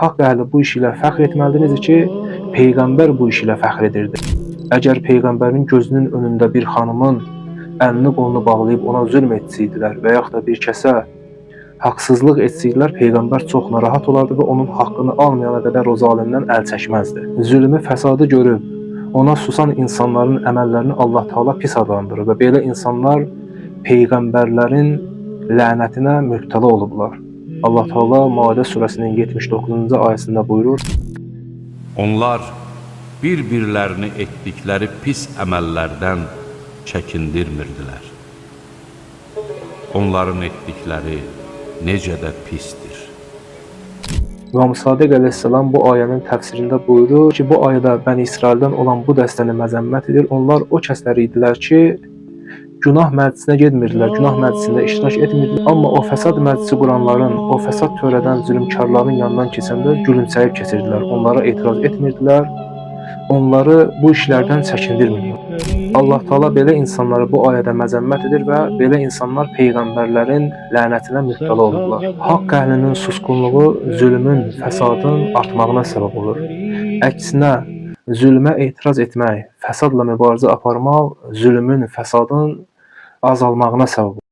Haqq əhli bu iş ilə fəxr etməlidir, necə ki, Peyğəmbər bu iş ilə fəxr edirdi. Əgər Peyğəmbərin gözünün önündə bir xanımın əlini qolunu bağlayıb ona zülm etsəydilər və yaxud da bir kəsə haqsızlıq etsəydilər, Peyğəmbər çox narahat olardı və onun haqqını almayana qədər o zalimdən əl çəkməzdi. Zülmü, fəsadı görüb ona susan insanların əməllərini Allah Taala pis adlandırır və belə insanlar peyğəmbərlərin lənətinə mübtəla olublar. Allah Taala Maidə surəsinin 79-cu ayəsində buyurur: Onlar bir-birlərini etdikləri pis əməllərdən çəkindirmirdilər. Onların etdikləri necə də pisdir. İmam Sadiq əleyhissalam bu ayənin təfsirində buyurur ki, bu ayədə Bəni İsraildən olan bu dəstəni məzəmmət edir. Onlar o kəslər idilər ki, günah məclisinə getmirdilər, günah məclisində iştirak etmirdilər. Amma o fəsad məclisi quranların, o fəsad törədən zülmkarların yanından keçəndə gülümsəyib keçirdilər. Onlara etiraz etmirdilər. Onları bu işlərdən çəkindirmirdilər. Allah Taala belə insanları bu ayədə məzəmmət edir və belə insanlar peyğəmbərlərin lənətinə mübtəla olublar. Haqq əhlinin susqunluğu zülmün, fəsadın artmağına səbəb olur. Əksinə, zülmə etiraz etmək, fəsadla mübarizə aparmaq zülmün, fəsadın azalmağına səbəb olur.